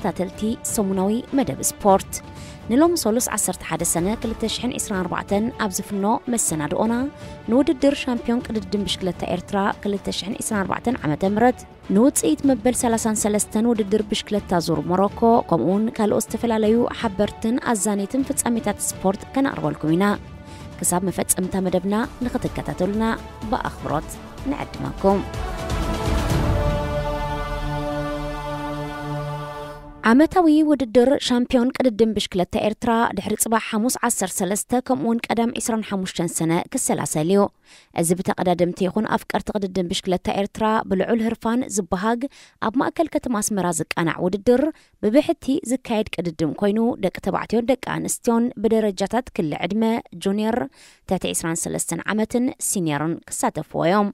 ተኸታተልቲ ሰሙናዊ መደብ ስፖርት፣ ንሎሚ ሰሉስ ዓሰርተ ሓደ ሰነ ክልተ ሽሕን ዕስራን ኣርባዕተን ኣብ ዝፍኖ መሰናድኦና፣ ንውድድር ሻምፒዮን ቅድድም ብሽክለታ ኤርትራ ክልተ ሽሕን ዕስራን ኣርባዕተን ዓመተ ምህረት፣ ንውጽኢት መበል ሰላሳን ሰለስተን ውድድር ብሽክለታ ዙር ሞሮኮ፣ ከምኡውን ካልኦት ዝተፈላለዩ ሓበርትን ኣዛነይትን ፍጻሜታት ስፖርት ከነቕርበልኩም ኢና። ክሳብ መፈጸምታ መደብና ንኽትከታተሉና ብኣኽብሮት ንዕድመኩም። ዓመታዊ ውድድር ሻምፒዮን ቅድድም ብሽክለታ ኤርትራ ድሕሪ ጽባሕ ሓሙስ ዓሰርተ ሰለስተ ከምኡውን ቀዳም ዕስራን ሓሙሽተን ሰነ ክሰላሰል እዩ። እዚ ብተቐዳደምቲ ይኹን ኣፍቀርቲ ቅድድም ብሽክለታ ኤርትራ ብልዑል ህርፋን ዝበሃግ ኣብ ማእከል ከተማ ኣስመራ ዝቃናዕ ውድድር ብብሕቲ ዝካየድ ቅድድም ኮይኑ ደቂ ተባዕትዮን ደቂ ኣንስትዮን ብደረጃታት ክሊ ዕድመ ጁኒየር ትሕቲ ዕስራን ሰለስተን ዓመትን ሲኒየርን ክሳተፍዎ እዮም።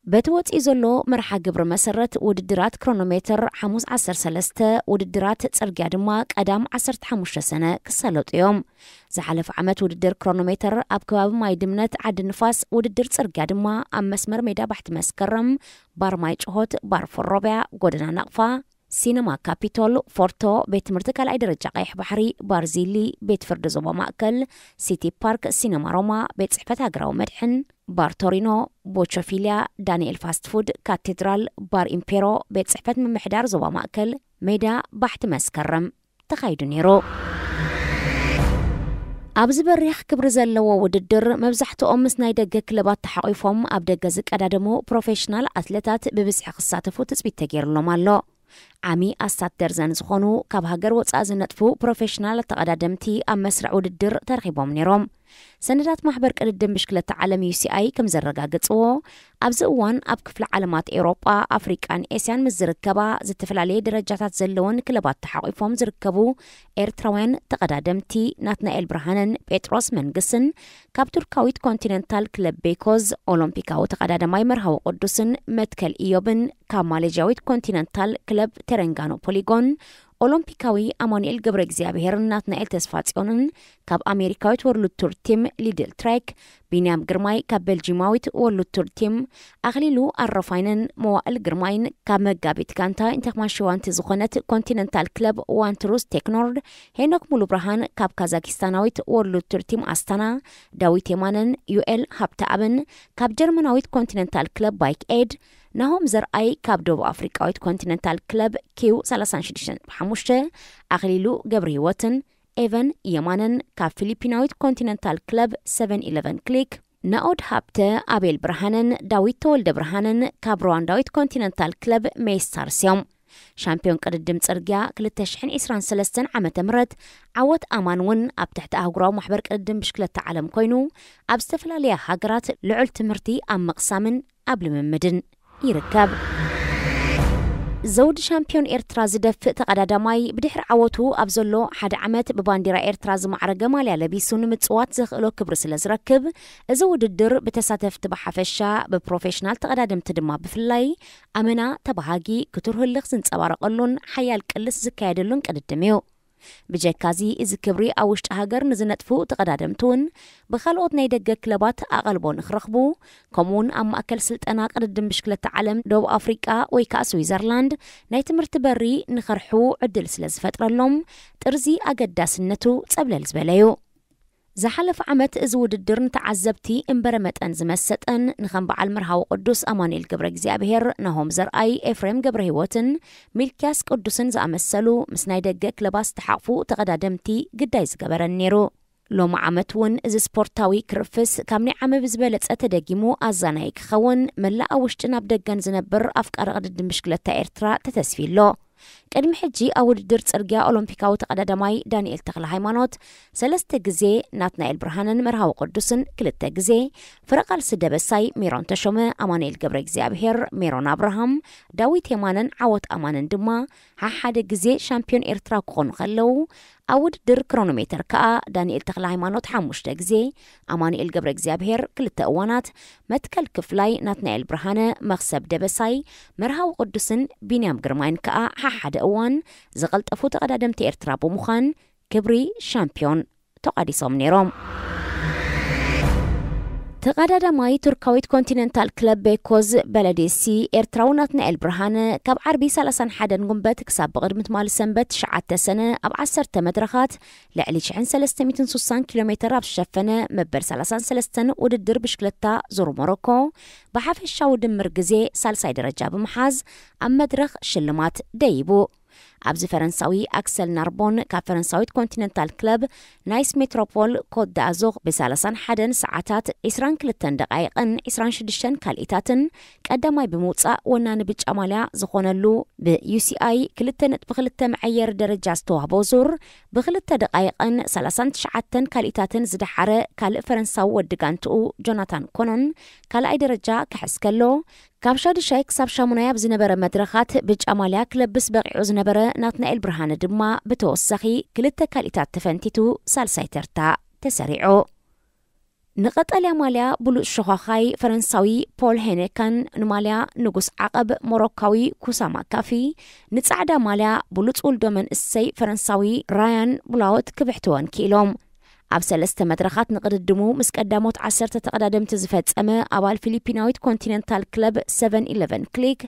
በቲ ወፂኡ ዘሎ መርሓ ግብሪ መሰረት ውድድራት ክሮኖሜትር ሓሙስ ዓሰርተ ሰለስተ፣ ውድድራት ፅርግያ ድማ ቀዳም ዓሰርተ ሓሙሽተ ሰነ ክሳለጡ እዮም። ዝሓለፈ ዓመት ውድድር ክሮኖሜትር ኣብ ከባቢ ማይ ድምነት ዓዲ ንፋስ፣ ውድድር ፅርግያ ድማ ኣብ መስመር ሜዳ ባሕቲ መስከረም፣ ባር ማይ ጭሆት፣ ባር ፎሮብያ፣ ጎደና ናቕፋ፣ ሲነማ ካፒቶል፣ ፎርቶ፣ ቤት ትምህርቲ ካልኣይ ደረጃ ቀይሕ ባሕሪ፣ ባር ዚሊ፣ ቤት ፍርዲ ዞባ ማእከል፣ ሲቲ ፓርክ፣ ሲነማ ሮማ፣ ቤት ጽሕፈት ሃገራዊ መድሕን፣ ባር ቶሪኖ፣ ቦቾፊልያ፣ ዳንኤል ፋስት ፉድ፣ ካቴድራል፣ ባር ኢምፔሮ፣ ቤት ጽሕፈት ምምሕዳር ዞባ ማእከል፣ ሜዳ ባሕቲ መስከረም ተኻይዱ ነይሩ። ኣብዚ በሪኽ ክብሪ ዘለዎ ውድድር መብዛሕትኦም ምስ ናይ ደገ ክለባት ተሓቒፎም ኣብ ደገ ዝቀዳደሙ ፕሮፌሽናል ኣትሌታት ብብዝሒ ክሳተፉ ትጽቢት ተገይሩሎም ኣሎ። ዓሚ ኣስታት ደርዘን ዝኾኑ ካብ ሃገር ወጻኢ ዝነጥፉ ፕሮፌሽናል ተቐዳደምቲ ኣብ መስርዕ ውድድር ተረኺቦም ነይሮም። ሰነዳት ማሕበር ቅድድም ብሽክለታ ዓለም ዩ ሲ ኣይ ከም ዘረጋገጽዎ፣ ኣብዚ እዋን ኣብ ክፍለ ዓለማት ኤውሮጳ፣ ኣፍሪቃን ኤስያን ምስ ዝርከባ ዝተፈላለየ ደረጃታት ዘለወን ክለባት ተሓቒፎም ዝርከቡ ኤርትራውያን ተቐዳደምቲ ናትናኤል ብርሃነን ጴጥሮስ መንግስን ካብ ቱርካዊት ኮንቲነንታል ክለብ ቤኮዝ፣ ኦሎምፒካዊ ተቐዳዳማይ መርሃዊ ቅዱስን መትከል ኢዮብን ካብ ማሌዥያዊት ኮንቲነንታል ክለብ ቴረንጋኖ ፖሊጎን፣ ኦሎምፒካዊ ኣማኑኤል ገብረ እግዚኣብሄርን ናትናኤል ተስፋጽዮንን ካብ ኣሜሪካዊት ወርልድ ቱር ቲም ሊድል ትሬክ፣ ቢንያም ግርማይ ካብ ቤልጂማዊት ወርልድ ቱር ቲም፣ ኣኽሊሉ ኣረፋይነን መዋእል ግርማይን ካብ መጋቢት ጋንታ ኢንተርማሽዋንቲ ዝኾነት ኮንቲነንታል ክለብ ዋንትሩስ ቴክኖርድ፣ ሄኖክ ሙሉብርሃን ካብ ካዛኪስታናዊት ወርልድ ቱር ቲም ኣስታና፣ ዳዊት የማነን ዩኤል ሃብተኣብን ካብ ጀርመናዊት ኮንቲነንታል ክለብ ባይክ ኤድ፣ ናሆም ዘርኣይ ካብ ደቡብ ኣፍሪቃዊት ኮንቲነንታል ክለብ ኪው ሰላሳ ሽዱሽተ ሓሙሽተ፣ ኣኽሊሉ ገብረ ህይወትን ኤቨን የማነን ካብ ፊሊፒናዊት ኮንቲነንታል ክለብ ሰቨን ኢለቨን ክሊክ፣ ናኦድ ሃብተ፣ ኣቤል ብርሃነን ዳዊት ተወልደ ብርሃነን ካብ ሩዋንዳዊት ኮንቲነንታል ክለብ ሜስታርስ እዮም። ሻምፒዮን ቅድድም ጽርግያ ክልተ ሽሕን ዕስራን ሰለስተን ዓመተ ምህረት ዓወት ኣማን እውን ኣብ ትሕቲ ኣህጉራዊ ማሕበር ቅድድም ብሽክለታ ዓለም ኮይኑ ኣብ ዝተፈላለያ ሃገራት ልዑል ትምህርቲ ኣብ ምቕሳምን ኣብ ልምምድን ይርከብ። ዘውዲ ሻምፒዮን ኤርትራ ዝደፍእ ተቐዳዳማይ ብድሕሪ ዓወቱ ኣብ ዘሎ ሓደ ዓመት ብባንዲራ ኤርትራ ዝማዕረገ ማልያ ለቢሱ ንምጽዋት ዘኽእሎ ክብሪ ስለ ዝረክብ፣ እዚ ውድድር ብተሳተፍቲ ብሓፈሻ፣ ብፕሮፌሽናል ተቐዳደምቲ ድማ ብፍላይ ኣመና ተባሃጊ፣ ክቱር ህልኽ ዝንጸባረቐሉን ሓያል ቅልስ ዝካየደሉን ቅድድም እዩ። ብጀካዚ እዚ ክብሪ ኣብ ውሽጢ ሃገር ንዝነጥፉ ተቐዳደምቲ እውን ብኻልኦት ናይ ደገ ክለባት ኣቐልቦ ንክረኽቡ፣ ከምኡውን ኣብ ማእከል ስልጠና ቅድድም ብሽክለታ ዓለም ደቡብ ኣፍሪቃ ወይ ከዓ ስዊዘርላንድ ናይ ትምህርቲ በሪ ንኸርሑ ዕድል ስለ ዝፈጥረሎም ጥርዚ ኣገዳስነቱ ጸብለል ዝበለ እዩ። ዝሓለፈ ዓመት እዚ ውድድር ንተዓዘብቲ እምበረ መጠን ዝመሰጠን ንኸም በዓል መርሃዊ ቅዱስ ኣማኑኤል ገብረ እግዚኣብሔር፣ ናሆም ዘርኣይ፣ ኤፍሬም ገብረ ህይወትን ሚልኪያስ ቅዱስን ዝኣመሰሉ ምስ ናይ ደገ ክለባት ዝተሓቕፉ ተቐዳደምቲ ግዳይ ዝገበረን ነይሩ። ሎሚ ዓመት እውን እዚ ስፖርታዊ ክርፍስ ካብ ናይ ዓመ ብዝበለጸ ተደጊሙ ኣዛናይ ክኸውን መላእ ኣብ ውሽጥን ኣብ ደገን ዝነብር ኣፍቃሪ ቅድድም ብሽክለታ ኤርትራ ተተስፊ ኣሎ። ቅድሚ ሕጂ ኣብ ውድድር ጽርግያ ኦሎምፒካዊ ተቐዳዳማይ ዳንኤል ተኽለ ሃይማኖት ሰለስተ ግዜ፣ ናትናኤል ብርሃንን መርሃዊ ቅዱስን ክልተ ግዜ፣ ፍረቃልሲ ደበሳይ፣ ሜሮን ተሾመ፣ ኣማኑኤል ገብረ እግዚኣብሔር፣ ሜሮን ኣብርሃም፣ ዳዊት የማነን ዓወት ኣማንን ድማ ሓሓደ ግዜ ሻምፒዮን ኤርትራ ክኾኑ ከለዉ፣ ኣብ ውድድር ክሮኖሜተር ከኣ ዳንኤል ተኽለ ሃይማኖት ሓሙሽተ ግዜ፣ ኣማኑኤል ገብረ እግዚኣብሔር ክልተ እዋናት፣ መትከል ክፍላይ፣ ናትናኤል ብርሃነ፣ መኽሰብ ደበሳይ፣ መርሃዊ ቅዱስን ቢንያም ግርማይን ከኣ ሓሓደ እዋን ዝቐልጠፉ ተቐዳደምቲ ኤርትራ ብምዃን ክብሪ ሻምፒዮን ተቋዲሶም ነይሮም። ተቐዳዳማይ ቱርካዊት ኮንቲነንታል ክለብ ቤኮዝ በለዴሲ ኤርትራዊ ናትናኤል ብርሃነ ካብ ዓርቢ ሰላሳን ሓደን ጉንበት ክሳብ ብቕድሚ ትማሊ ሰንበት ትሽዓተ ሰነ ኣብ ዓሰርተ መድረኻት ልዕሊ ሽሕን ሰለስተ ሚእትን ስሳን ኪሎ ሜትር ኣብ ዝሸፈነ መበል ሰላሳን ሰለስተን ውድድር ብሽክለታ ዙር ሞሮኮ ብሓፈሻዊ ድምር ግዜ ሳልሳይ ደረጃ ብምሓዝ ኣብ መድረኽ ሽልማት ደይቡ። ኣብዚ ፈረንሳዊ ኣክሰል ናርቦን ካብ ፈረንሳዊት ኮንቲነንታል ክለብ ናይስ ሜትሮፖል ኮት ዳኣዞክ ብ ሰላሳን ሓደን ሰዓታት ዕስራን ክልተን ደቃይቕን ዕስራን ሽዱሽተን ካልኢታትን ቀዳማይ ብምውጻእ ወናኒ ብጫ ማልያ ዝኾነሉ ብ ዩ ሲ ኣይ ክልተ ነጥቢ ክልተ መዐየሪ ደረጃ ዝተዋህቦ ዙር ብክልተ ደቃይቕን ሰላሳን ትሽዓተን ካልኢታትን ዝደሓረ ካልእ ፈረንሳዊ ወዲ ጋንትኡ ጆናታን ኮኖን ካልኣይ ደረጃ ክሕዝ ከሎ፣ ካብ ሻዱሻይ ክሳብ ሻሙናይ ኣብ ዝነበረ መድረኻት ብጫ ማልያ ክለብስ በቒዑ ዝነበረ ናትናኤል ብርሃነ ድማ ብተወሳኺ ክልተ ካልኢታት ተፈንቲቱ ሳልሳይ ተርታ ተሰሪዑ። ንቐጠልያ ማልያ ብሉጽ ሸዃኻይ ፈረንሳዊ ፖል ሄኔካን ንማልያ ንጉስ ዓቐብ ሞሮካዊ ኩሳማ ካፊ፣ ንጻዕዳ ማልያ ብሉጽ ውልዶ መንእሰይ ፈረንሳዊ ራያን ቡላወት ክብሕትወን ክኢሎም። ኣብ ሰለስተ መድረኻት ንቕድድሙ ምስ ቀዳሞት ዓሰርተ ተቐዳደምቲ ዝፈጸመ ኣባል ፊሊፒናዊት ኮንቲነንታል ክለብ ሰቨን ኢለቨን ክሊክ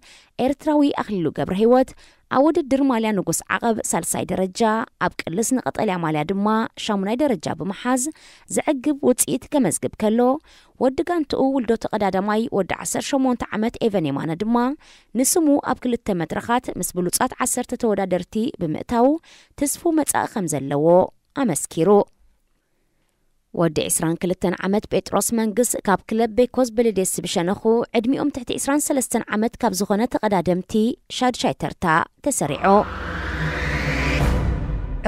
ኤርትራዊ ኣኽሊሉ ገብረ ህይወት ኣብ ውድድር ማልያ ንጉስ ዓቐብ ሳልሳይ ደረጃ፣ ኣብ ቅልስ ንቐጠልያ ማልያ ድማ ሻሙናይ ደረጃ ብምሓዝ ዘዕግብ ውጽኢት ከመዝግብ ከሎ፣ ወዲ ጋንትኡ ውልዶ ተቐዳዳማይ ወዲ ዓሰርተ ሸሞንተ ዓመት ኤቨን የማነ ድማ ንስሙ ኣብ ክልተ መድረኻት ምስ ብሉጻት ዓሰርተ ተወዳደርቲ ብምእታው ትስፉ መጻኢ ከም ዘለዎ ኣመስኪሩ። ወዲ ዕስራን ክልተን ዓመት ጴጥሮስ መንግስ ካብ ክለብ ቤኮዝ በለዴስ ብሸነኹ ዕድሚኦም ትሕቲ ዕስራን ሰለስተን ዓመት ካብ ዝኾነ ተቐዳደምቲ ሻድሻይ ተርታ ተሰሪዑ።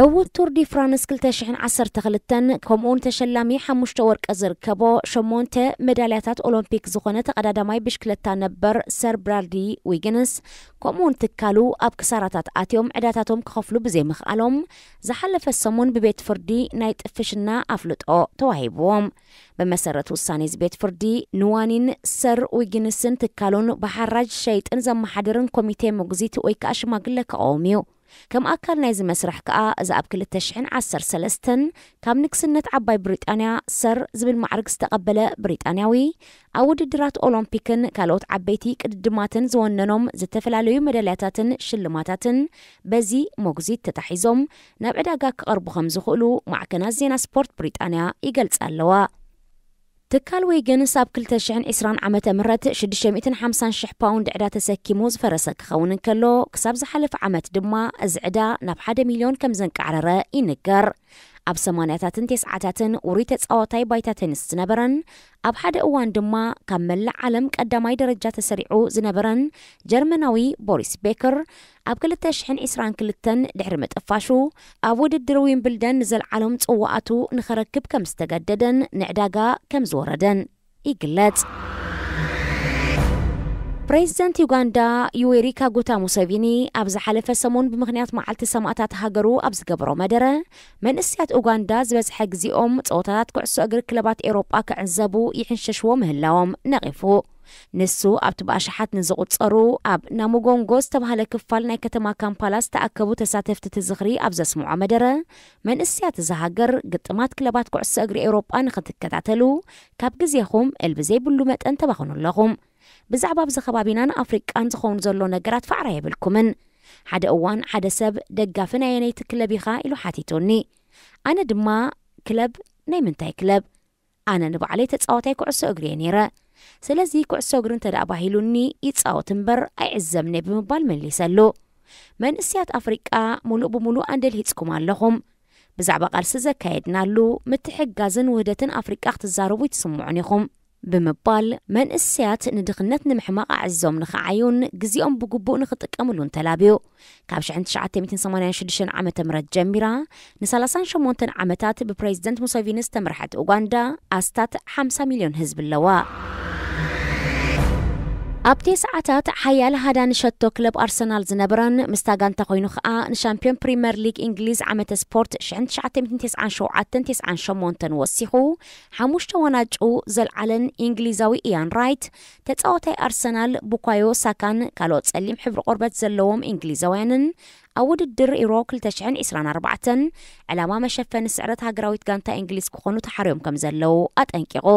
ዕዉት ቱር ዲ ፍራንስ ክልተ ሽሕን ዓሰርተ ክልተን ከምኡውን ተሸላሚ ሓሙሽተ ወርቂ ዝርከቦ ሸሞንተ ሜዳልያታት ኦሎምፒክ ዝኾነ ተቐዳዳማይ ብሽክለታ ነበር ሰር ብራድሊ ዊግንስ ከምኡውን ትካሉ ኣብ ክሳራታት ኣትዮም ዕዳታቶም ክኸፍሉ ብዘይምኽኣሎም ዝሓለፈ ሰሙን ብቤት ፍርዲ ናይ ጥፍሽና ኣፍልጦ ተዋሂብዎም። ብመሰረት ውሳኔ እዚ ቤት ፍርዲ ንዋኒን ሰር ዊግንስን ትካሉን ብሓራጅ ሸይጥን ዘመሓድርን ኮሚቴ መጉዚት ወይ ከዓ ሽማግለ ክቐውም እዩ። ከም ኣካል ናይዚ መስርሕ ከኣ እዚ ኣብ ክልተ ሽሕን ዓሰርተ ሰለስተን ካብ ንግስነት ዓባይ ብሪጣንያ ሰር ዝብል ማዕርግ ዝተቐበለ ብሪጣንያዊ ኣብ ውድድራት ኦሎምፒክን ካልኦት ዓበይቲ ቅድድማትን ዝወነኖም ዝተፈላለዩ መዳልያታትን ሽልማታትን በዚ መጉዚት ተታሒዞም ናብ ዕዳጋ ክቐርቡ ከም ዝኽእሉ ማዕከናት ዜና ስፖርት ብሪጣንያ ይገልጻ ኣለዋ። ትካል ዊግንስ ኣብ ክልተ ሽሕን ዕስራን ዓመተ ምህረት ሽዱሽተ ሚእትን ሓምሳን ሽሕ ፓውንድ ዕዳ ተሰኪሙ ዝፈረሰ ክኸውን እንከሎ፣ ክሳብ ዝሓለፈ ዓመት ድማ እዚ ዕዳ ናብ ሓደ ሚልዮን ከም ዘንቃዕረረ ይንገር። ኣብ ሰማንያታትን ተስዓታትን ውሩይ ተጻዋታይ ባይታ ቴኒስ ዝነበረን ኣብ ሓደ እዋን ድማ ካብ መላእ ዓለም ቀዳማይ ደረጃ ተሰሪዑ ዝነበረን ጀርመናዊ ቦሪስ ቤከር ኣብ ክልተ ሽሕን ዕስራን ክልተን ድሕሪ ምጥፋሹ ኣብ ውድድር ዊምብልደን ንዘለዓሎም ጽዋኣቱ ንኸረክብ ከም ዝተገደደን ንዕዳጋ ከም ዝወረደን ይግለጽ። ፕሬዚደንት ዩጋንዳ ዩዌሪ ካጉታ ሙሴቪኒ ኣብ ዝሓለፈ ሰሙን ብምኽንያት መዓልቲ ሰማእታት ሃገሩ ኣብ ዝገበሮ መደረ፣ መንእስያት ኡጋንዳ ዝበዝሐ ግዜኦም ጸወታታት ኩዕሶ እግሪ ክለባት ኤውሮጳ ክዕዘቡ ይሕንሸሽዎ ምህላዎም ነቒፉ። ንሱ ኣብቲ ብኣሽሓት ንዝቑጸሩ ኣብ ናሙጎንጎ ዝተባህለ ክፋል ናይ ከተማ ካምፓላ ዝተኣከቡ ተሳተፍቲ እቲ ዝኽሪ ኣብ ዘስምዖ መደረ፣ መንእስያት እዛ ሃገር ግጥማት ክለባት ኩዕሶ እግሪ ኤውሮጳ ንኽትከታተሉ ካብ ግዜኹም እልቢ ዘይብሉ መጠን ተባኽኑ ኣለኹም። ብዛዕባ ኣብዚ ከባቢናን ኣፍሪቃን ዝኸውን ዘሎ ነገራት ፋዕራ የብልኩምን። ሓደ እዋን ሓደ ሰብ ደጋፊ ናይ ኣየነይቲ ክለብ ኢኻ ኢሉ ሓቲቱኒ። ኣነ ድማ ክለብ ናይ ምንታይ ክለብ? ኣነ ንባዕለይ ተጻዋታይ ኩዕሶ እግሪ እየ ነይረ። ስለዚ ኩዕሶ እግሪ እንተ ደኣ ባሂሉኒ ይጻወት እምበር ኣይዕዘብን እየ ብምባል መሊሰሉ። መንእስያት ኣፍሪቃ ሙሉእ ብሙሉእ ኣንደልሂጽኩም ኣለኹም። ብዛዕባ ቃልሲ ዘካየድናሉ ምትሕግጋዝን ውህደትን ኣፍሪቃ ክትዛረቡ ይትስምዑን ኢኹም ብምባል መንእስያት ንድኽነት ንምሕማቕ ኣዕዚዞም ንኽዓዩን ግዜኦም ብግቡእ ንኽጥቀምሉን ተላብዩ። ካብ ሽሕን ትሽዓተ ሚእትን ሰማንያን ሽዱሽተን ዓመተ ምህረት ጀሚራ ንሰላሳን ሸሞንተን ዓመታት ብፕሬዚደንት ሙሴቪኒ ዝተመርሐት ኡጋንዳ ኣስታት ሓምሳ ሚልዮን ህዝቢ ኣለዋ። ኣብ ተስዓታት ሓያል ሃዳኒ ሸቶ ክለብ ኣርሰናል ዝነበረን ምስታ ጋንታ ኮይኑ ኸኣ ንሻምፒዮን ፕሪምየር ሊግ እንግሊዝ ዓመተ ስፖርት ሽሕን ትሽዓተ ሚእትን ተስዓን ሸውዓተን ተስዓን ሸሞንተን ወሲኹ ሓሙሽተ ዋናጭኡ ዘልዓለን እንግሊዛዊ ኢያን ራይት፣ ተጻዋታይ ኣርሰናል ቡካዮ ሳካን ካልኦት ጸሊም ሕብሪ ቆርበት ዘለዎም እንግሊዛውያንን ኣብ ውድድር ዩሮ ክልተ ሽሕን ዕስራን ኣርባዕተን ዕላማ መሸፈኒ ስዕረት ሃገራዊት ጋንታ እንግሊዝ ክኾኑ ተሓርዮም ከም ዘለዉ ኣጠንቂቑ።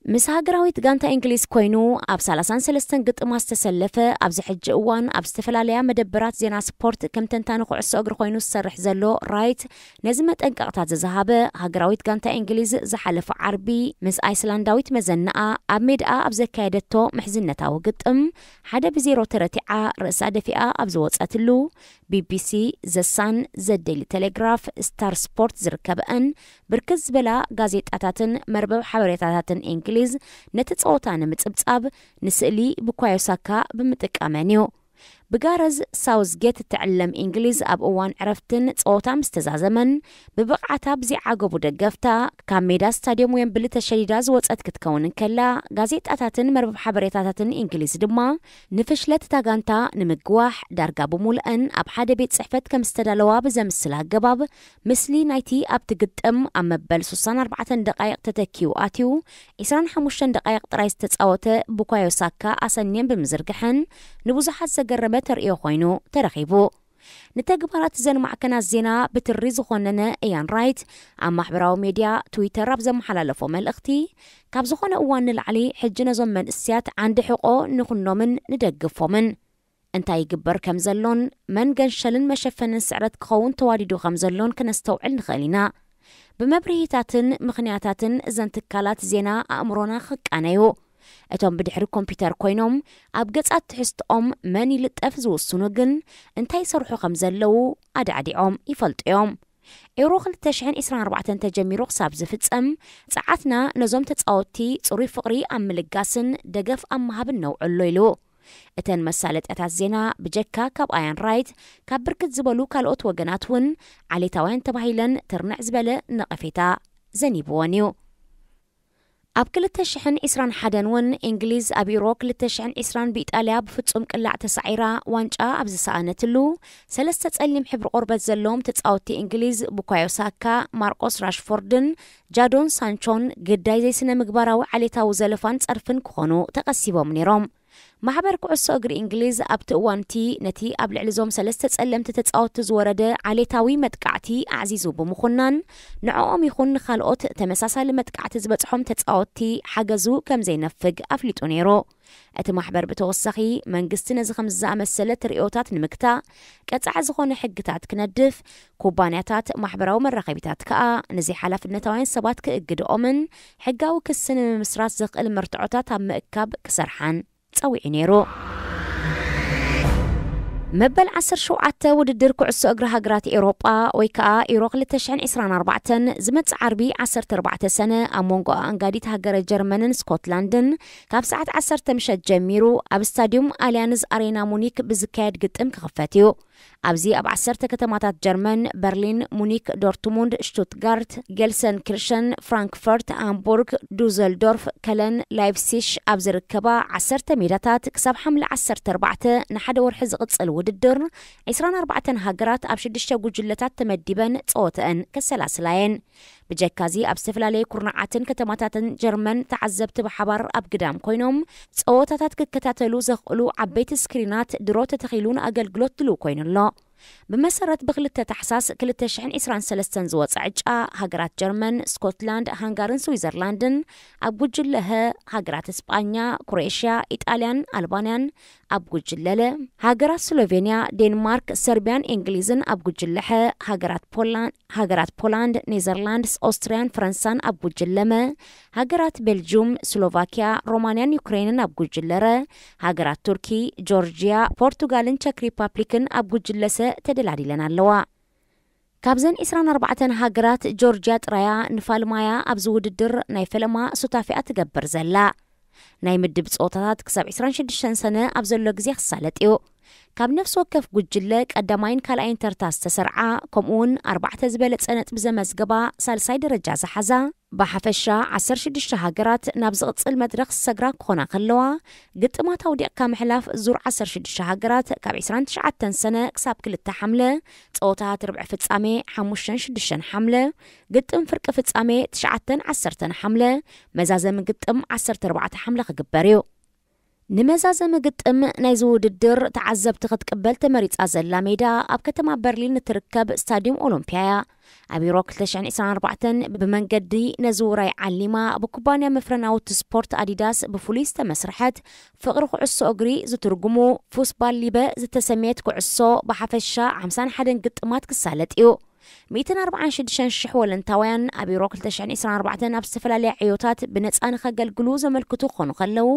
ምስ ሃገራዊት ጋንታ እንግሊዝ ኮይኑ ኣብ ሰላሳን ሰለስተን ግጥማት ዝተሰለፈ፣ ኣብዚ ሕጂ እዋን ኣብ ዝተፈላለያ መደበራት ዜና ስፖርት ከም ተንታኒ ኩዕሶ እግሪ ኮይኑ ዝሰርሕ ዘሎ ራይት፣ ነዚ መጠንቀቕታት ዝዝሃበ፣ ሃገራዊት ጋንታ እንግሊዝ ዝሓለፈ ዓርቢ ምስ ኣይስላንዳዊት መዘናኣ ኣብ ሜዳኣ ኣብ ዘካየደቶ ምሕዝነታዊ ግጥም ሓደ ብዜሮ ተረቲዓ ርእሳ ደፊኣ ኣብ ዝወጸትሉ፣ ቢቢሲ፣ ዘሳን፣ ዘ ዴሊ ቴሌግራፍ፣ ስታር ስፖርት ዝርከበአን ብርክት ዝበላ ጋዜጣታትን መርበብ ሓበሬታታትን እንግሊዝ ነቲ ጸወታ ንምጽብጻብ ንስእሊ ብኳዮ ሳካ ብምጥቃመን እዩ። ብጋረዝ ሳውዝጌት እትዕለም እንግሊዝ ኣብ እዋን ዕረፍትን ጸወታ ምስ ተዛዘመን፣ ብብቕዓታ ብዘይዓገቡ ደገፍታ ካብ ሜዳ ስታድዮም ዌምብሊ ተሸሊዳ ዝወጸት ክትከውን እንከላ፣ ጋዜጣታትን መርበብ ሓበሬታታትን እንግሊዝ ድማ ንፍሽለት እታ ጋንታ ንምግዋሕ ዳርጋ ብሙሉአን ኣብ ሓደ ቤት ጽሕፈት ከም ዝተዳለዋ ብዘምስል ኣገባብ፣ ምስሊ ናይቲ ኣብቲ ግጥም ኣብ መበል ስሳን ኣርባዕተን ደቃይቕ ተተኪኡ ኣትዩ ዕስራን ሓሙሽተን ደቃይቕ ጥራይ ዝተጻወተ ቡካዮ ሳካ ኣሰንየን ብምዝርግሐን ንብዙሓት ዘገረመ ተርእዮ ኮይኑ ተረኺቡ። ንተግባራት እዘን ማዕከናት ዜና ብትሪ ዝኾነነ ኢያን ራይት ኣብ ማሕበራዊ ሜድያ ትዊተር ኣብ ዘመሓላለፎ መልእኽቲ፣ ካብ ዝኾነ እዋን ንላዕሊ ሕጂ ነዞም መንእስያት ዓንዲ ሕቆ ንኹኖምን ንደግፎምን። እንታይ ይግበር ከም ዘሎን መን ገንሸልን መሸፈንን ስዕረት ክኸውን ተዋዲዱ ከም ዘሎን ክነስተውዕል ንኽእል ኢና። ብመብርሂታትን ምኽንያታትን እዘን ትካላት ዜና ኣእምሮና ክቃነዩ። እቶም ብድሕሪ ኮምፒውተር ኮይኖም ኣብ ገጻት ትሕዝትኦም መን ይልጠፍ ዝውስኑ ግን እንታይ ይሰርሑ ከም ዘለዉ ኣዳዕዲዖም ይፈልጡ እዮም። ኤውሮ ክልተ ሽሕን ዕስራን ኣርባዕተን ተጀሚሩ ክሳብ ዝፍጸም፣ ጸዓትና ነዞም ተጻወትቲ ጽሩይ ፍቕሪ ኣብ ምልጋስን ደገፍ ኣብ ምሃብን ነውዕሎ ኢሉ። እተን መሳለጥያታት ዜና ብጀካ ካብ ኣያን ራይት፣ ካብ ብርክት ዝበሉ ካልኦት ወገናት እውን ዓሌታውያን ተባሂለን ትርንዕ ዝበለ ነቐፌታ ዘኒብወን እዩ። ኣብ ክልተ ሽሕን ዕስራን ሓደን እውን እንግሊዝ ኣብ ዩሮ ክልተ ሽሕን ዕስራን ብኢጣልያ ብፍጹም ቅላዕ ተሳዒራ ዋንጫ ኣብ ዝሰኣነትሉ፣ ሰለስተ ጸሊም ሕብሪ ቆርበት ዘለዎም ተጻወትቲ እንግሊዝ ቡካዮ ሳካ፣ ማርቆስ ራሽፎርድን ጃዶን ሳንቾን ግዳይ ዘይስነ ምግባራዊ ዓሌታዊ ዘለፋን ጸርፍን ክኾኑ ተቐሲቦም ነይሮም። ማሕበር ኩዕሶ እግሪ እንግሊዝ ኣብቲ እዋንቲ ነቲ ኣብ ልዕሊ እዞም ሰለስተ ጸለምቲ ተጻወትቲ ዝወረደ ዓሌታዊ መጥቃዕቲ ኣዕዚዙ ብምኹናን፣ ንዕኦም ይኹን ንኻልኦት ተመሳሳሊ መጥቃዕቲ ዝበጽሖም ተጻወትቲ ሓገዙ ከም ዘይነፍግ ኣፍሊጡ ነይሩ። እቲ ማሕበር ብተወሳኺ፣ መንግስቲ ነዚ ከምዚ ዝኣመሰለ ትርእዮታት ንምግታእ ቀጻዒ ዝኾነ ሕግታት ክነድፍ፣ ኩባንያታት ማሕበራዊ መራኸቢታት ከኣ ንዘይሓላፍነታውያን ሰባት ክእግድኦምን ሕጋዊ ክሲ ንምምስራት ዘኽእል መርትዖታት ኣብ ምእካብ ክሰርሓን ጸዊዑ ነይሩ። መበል ዓሰርተ ሸውዓተ ውድድር ኩዕሶ እግሪ ሃገራት ኤውሮጳ ወይ ከኣ ዩሮ ክልተ ሽሕን ዕስራን ኣርባዕተን ዝመጽእ ዓርቢ ዓሰርተ ኣርባዕተ ሰነ ኣብ መንጎ ኣንጋዲት ሃገረ ጀርመንን ስኮትላንድን ካብ ሰዓት ዓሰርተ ምሸት ጀሚሩ ኣብ ስታድዩም ኣልያንዝ ኣሬና ሙኒክ ብዝካየድ ግጥም ክኽፈት እዩ። ኣብዚ ኣብ ዓሰርተ ከተማታት ጀርመን፣ በርሊን፣ ሙኒክ፣ ዶርትሙንድ፣ ሽቱትጋርት፣ ጌልሰንኪርሸን፣ ፍራንክፈርት፣ ሃምቡርግ፣ ዱዘልዶርፍ፣ ከለን፣ ላይፕሲሽ ኣብ ዝርከባ ዓሰርተ ሜዳታት ክሳብ ሓምለ ዓሰርተ ኣርባዕተ ንሓደ ወርሒ ዝቕጽል ውድድር፣ ዕስራን ኣርባዕተን ሃገራት ኣብ ሽዱሽተ ጉጅለታት ተመዲበን ጸወተአን ከሰላስላ እየን። ብጀካዚ ኣብ ዝተፈላለዩ ኩርናዓትን ከተማታትን ጀርመን ተዓዘብቲ ብሓባር ኣብ ግዳም ኮይኖም ጸወታታት ክከታተሉ ዘኽእሉ ዓበይቲ ስክሪናት ድሮ ተተኺሉ ንኣገልግሎት ድሉው ኮይኑ ኣሎ። ብመሰረት ብክልተ ታሕሳስ ክልተ ሽሕን ዕስራን ሰለስተን ዝወጸ ዕጫ፣ ሃገራት ጀርመን፣ ስኮትላንድ፣ ሃንጋርን ስዊዘርላንድን ኣብ ጉጅለ ሀ፣ ሃገራት እስጳኛ፣ ክሮኤሽያ፣ ኢጣልያን ኣልባንያን ኣብ ጉጅለ ለ፣ ሃገራት ስሎቬንያ፣ ዴንማርክ፣ ሰርቢያን እንግሊዝን ኣብ ጉጅለ ሐ፣ ሃገራት ፖላንድ፣ ሃገራት ፖላንድ፣ ኔዘርላንድስ፣ ኦስትሪያን ፈረንሳን ኣብ ጉጅለ መ፣ ሃገራት ቤልጁም፣ ስሎቫኪያ፣ ሮማንያን ዩክሬንን ኣብ ጉጅለ ረ፣ ሃገራት ቱርኪ፣ ጆርጂያ፣ ፖርቱጋልን ቸክ ሪፓብሊክን ኣብ ጉጅለ ሰ ተደላዲለን ኣለዋ። ካብዘን ዕስራን ኣርባዕተን ሃገራት ጆርጂያ ጥራያ ንፋልማያ ኣብዚ ውድድር ናይ ፈለማ ሱታፊኣ ትገብር ዘላ። ናይ ምድብ ጸወታታት ክሳብ ዕስራን ሽዱሽተን ሰነ ኣብ ዘሎ ግዜ ክሳለጥ እዩ። ካብ ነፍሲ ወከፍ ጉጅለ ቀዳማይን ካልኣይን ተርታ ዝተሰርዓ፣ ከምኡ እውን ኣርባዕተ ዝበለጸ ነጥቢ ዘመዝገባ ሳልሳይ ደረጃ ዝሓዛ፣ ብሓፈሻ ዓሰርተ ሽዱሽተ ሃገራት ናብ ዝቕጽል መድረኽ ዝሰግራ ክኾና ከለዋ፣ ግጥማት ኣውዲቕካ ምሕላፍ ዙር ዓሰርተ ሽዱሽተ ሃገራት ካብ ዕስራን ትሽዓተን ሰነ ክሳብ ክልተ ሓምለ፣ ጸወታት ርብዒ ፍጻሜ ሓሙሽተን ሽዱሽተን ሓምለ፣ ግጥም ፍርቂ ፍጻሜ ትሽዓተን ዓሰርተን ሓምለ፣ መዛዘሚ ግጥም ዓሰርተ ኣርባዕተ ሓምለ ክግበር እዩ። ንመዛዘሚ ግጥም ናይዚ ውድድር ተዓዘብቲ ክትቅበል ተመሪጻ ዘላ ሜዳ ኣብ ከተማ በርሊን እትርከብ ስታድዩም ኦሎምፒያ እያ። ኣብ ዩሮ ክልተ ሽሕን ዕስራን ኣርባዕተን ብመንገዲ ነዚ ውራይ ዓሊማ ብኩባንያ መፍረ ናውቲ ስፖርት ኣዲዳስ ብፍሉይ ዝተመስርሐት ፍቕሪ ኩዕሶ እግሪ ዝትርጉሙ ፉስባል ሊበ ዝተሰምየት ኩዕሶ ብሓፈሻ ሓምሳን ሓደን ግጥማት ክሳለጥ እዩ። ሚእትን ኣርባዓን ሽዱሽተን ሽሕ ወለንታውያን ኣብ ዩሮ ክልተ ሽሕን ዕስራን ኣርባዕተን ኣብ ዝተፈላለያ ዕዮታት ብነጻ ንኸገልግሉ ዘመልክቱ ክኾኑ ከለዉ፣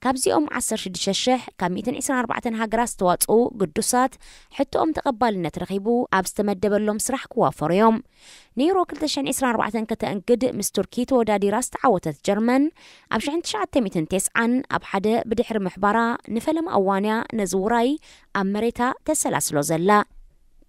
ካብዚኦም ዓሰርተ ሽዱሽተ ሽሕ ካብ ሚእትን ዕስራን ኣርባዕተን ሃገራት ዝተዋጽኡ ግዱሳት ሕቶኦም ተቐባልነት ረኺቡ ኣብ ዝተመደበሎም ስራሕ ክዋፈሩ እዮም። ንዩሮ ክልተ ሽሕን ዕስራን ኣርባዕተን ከተእንግድ ምስ ቱርኪ ተወዳዲራ ዝተዓወተት ጀርመን፣ ኣብ ሽሕን ትሽዓተ ሚእትን ተስዓን ኣብ ሓደ ብድሕሪ ምሕባራ ንፈለማ እዋንያ ነዚ ውራይ ኣብ መሬታ ተሰላስሎ ዘላ።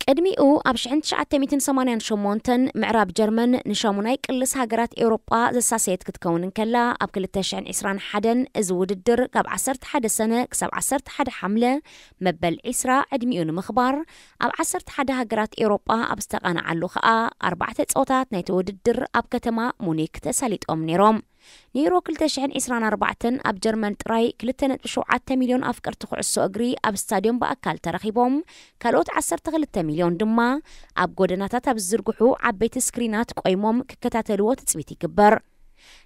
ቅድሚኡ ኣብ ሽሕን ትሽዓተ ሚእትን ሰማንያን ሸሞንተን ምዕራብ ጀርመን ንሻሙናይ ቅልስ ሃገራት ኤውሮጳ ዘሳሰየት ክትከውን እንከላ፣ ኣብ ክልተ ሽሕን ዕስራን ሓደን እዚ ውድድር ካብ ዓሰርተ ሓደ ሰነ ክሳብ ዓሰርተ ሓደ ሓምለ መበል ዕስራ ዕድሚኡ ንምኽባር ኣብ ዓሰርተ ሓደ ሃገራት ኤውሮጳ ኣብ ዝተቓንዓሉ ኸኣ ኣርባዕተ ጸወታት ናይቲ ውድድር ኣብ ከተማ ሙኒክ ተሳሊጦም ነይሮም። ንዩሮ ክልተ ሽሕን ዕስራን ኣርባዕተን ኣብ ጀርመን ጥራይ ክልተ ነጥቢ ሸውዓተ ሚልዮን ኣፍቀርቲ ኩዕሶ እግሪ ኣብ ስታድዮም ብኣካል ተረኺቦም፣ ካልኦት ዓሰርተ ክልተ ሚልዮን ድማ ኣብ ጎደናታት ኣብ ዝዝርግሑ ዓበይቲ ስክሪናት ቆይሞም ክከታተልዎ ትጽቢት ይግበር።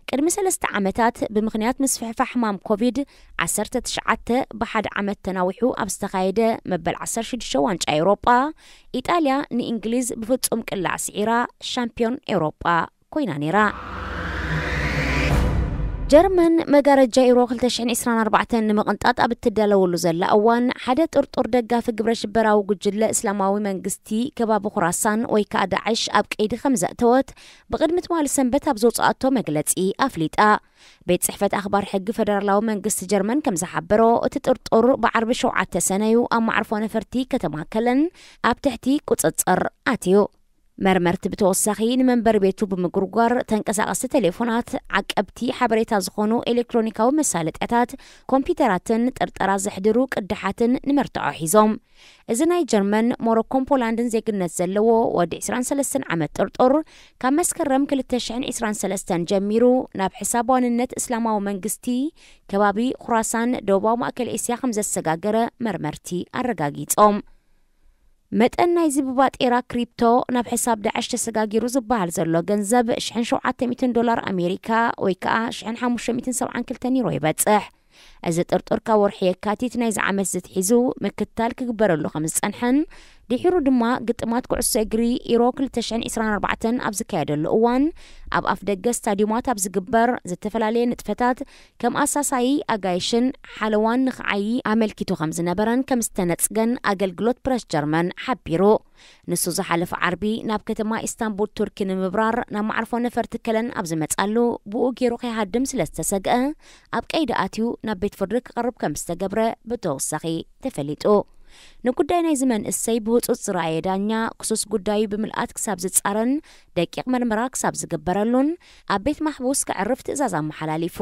ቅድሚ ሰለስተ ዓመታት ብምኽንያት ምስፍሕፋሕ ሕማም ኮቪድ ዓሰርተ ትሽዓተ ብሓደ ዓመት ተናዊሑ ኣብ ዝተኻየደ መበል ዓሰርተ ሽዱሽተ ዋንጫ ኤውሮጳ፣ ኢጣልያ ንእንግሊዝ ብፍጹም ቅላዕ ስዒራ ሻምፒዮን ኤውሮጳ ኮይና ነይራ። ጀርመን መጋረጃ ዩሮ ክልተ ሽሕን ዕስራን ኣርባዕተን ንምቕንጣጥ ኣብ እትዳለወሉ ዘላ እዋን፣ ሓደ ጥርጡር ደጋፊ ግብረ ሽበራዊ ጉጅለ እስላማዊ መንግስቲ ከባቢ ኹራሳን ወይ ከኣ ዳዕሽ ኣብ ቀይዲ ከም ዘእተወት ብቕድሚ ትማሊ ሰንበት ኣብ ዘውጽኣቶ መግለጺ ኣፍሊጣ። ቤት ጽሕፈት ኣኽባር ሕጊ ፈደራላዊ መንግስቲ ጀርመን ከም ዝሓበሮ፣ እቲ ጥርጡር ብዓርቢ ሸውዓተ ሰነዩ ኣብ መዓርፎ ነፈርቲ ከተማ ከለን ኣብ ትሕቲ ቁጽጽር ኣትዩ። መርመርቲ ብተወሳኺ ንመንበሪ ቤቱ ብምጉርጓር ተንቀሳቐስቲ ቴሌፎናት፣ ዓቀብቲ ሓበሬታ ዝኾኑ ኤሌክትሮኒካዊ መሳለጥያታት፣ ኮምፒውተራትን ጥርጠራ ዘሕድሩ ቅዳሓትን ንመርትዖ ሒዞም። እዚ ናይ ጀርመን፣ ሞሮኮን ፖላንድን ዜግነት ዘለዎ ወዲ ዕስራን ሰለስተን ዓመት ጥርጡር፣ ካብ መስከረም ክልተ ሽሕን ዕስራን ሰለስተን ጀሚሩ ናብ ሕሳብ ዋንነት እስላማዊ መንግስቲ ከባቢ ኹራሳን ደቡባዊ ማእከል ኤስያ ከም ዘሰጋገረ መርመርቲ ኣረጋጊጾም። መጠን ናይዚ ብባጤራ ክሪፕቶ ናብ ሕሳብ ዳዕሽ ተሰጋጊሩ ዝበሃል ዘሎ ገንዘብ ሽሕን ሸውዓተ ሚእትን ዶላር ኣሜሪካ ወይ ከኣ ሽሕን ሓሙሽተ ሚእትን ሰብዓን ክልተን ዩሮ ይበጽሕ። እዚ ጥርጡር ካብ ወርሒ የካቲት ናይዚ ዓመት ዝትሒዙ ምክትታል ክግበረሉ ከም ዝጸንሐን፣ ድሒሩ ድማ ግጥማት ኩዕሶ እግሪ ኢሮ ክልተ ሽሕን ዕስራን ኣርባዕተን ኣብ ዝካየደሉ እዋን፣ ኣብ ኣፍ ደገ ስታድዩማት ኣብ ዝግበር ዝተፈላለየ ንጥፈታት ከም ኣሳሳዪ ኣጋይሽን ሓለዋን ንኽዓዪ ኣመልኪቱ ከም ዝነበረን ከም ዝተነጽገን ኣገልግሎት ፕረስ ጀርመን ሓቢሩ። ንሱ ዝሓለፈ ዓርቢ ናብ ከተማ ኢስታንቡል ቱርኪ ንምብራር ናብ መዓርፎ ነፈርቲ ከለን ኣብ ዝመጻሉ፣ ብኡ ገይሩ ከይሃድም ስለ ዝተሰግአ፣ ኣብ ቀይዲ ኣትዩ ናብ ቤት ፍርዲ ክቐርብ ከም ዝተገብረ ብተወሳኺ ተፈሊጡ። ንጉዳይ ናይዚ መንእሰይ ብህጹጽ ዝረኣየ ዳኛ፣ ክሱስ ጉዳዩ ብምልኣት ክሳብ ዝጻረን ደቂቕ መርመራ ክሳብ ዝግበረሉን፣ ኣብ ቤት ማሕቡስ ከዕርፍ ትእዛዝ ኣመሓላሊፉ።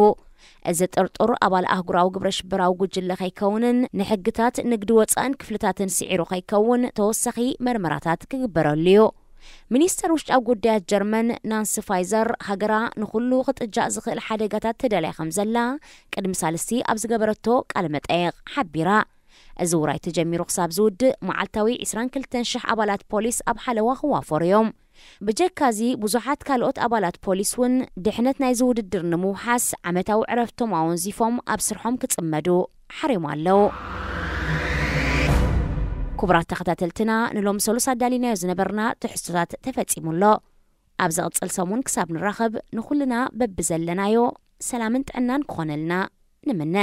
እዚ ጥርጡር ኣባል ኣህጉራዊ ግብረ ሽበራዊ ጉጅለ ከይከውንን ንሕግታት ንግዲ ወጻእን ክፍልታትን ስዒሩ ከይከውን ተወሳኺ መርመራታት ክግበረሉ እዩ። ሚኒስተር ውሽጣዊ ጉዳያት ጀርመን ናንሲ ፋይዘር፣ ሃገራ ንኹሉ ክጥጃእ ዝኽእል ሓደጋታት ተዳልያ ከም ዘላ ቅድሚ ሳልስቲ ኣብ ዝገበረቶ ቃለ መጠየቕ ሓቢራ። እዚ ውራይ ተጀሚሩ ክሳብ ዝውድእ፣ መዓልታዊ ዕስራን ክልተን ሽሕ ኣባላት ፖሊስ ኣብ ሓለዋ ክዋፈሩ እዮም። ብጀካዚ፣ ብዙሓት ካልኦት ኣባላት ፖሊስ እውን ድሕነት ናይዚ ውድድር ንምውሓስ ዓመታዊ ዕረፍቶም ኣወንዚፎም ኣብ ስርሖም ክጽመዱ ሓሪሙ ኣለዉ። ክቡራት ተኸታተልትና፣ ንሎሚ ሰሉስ ኣዳሊናዮ ዝነበርና ትሕዝቶታት ተፈጺሙ ኣሎ። ኣብ ዝቕጽል ሰሙን ክሳብ ንራኸብ፣ ንኹልና በብዘለናዮ ሰላምን ጥዕናን ክኾነልና ንምነ።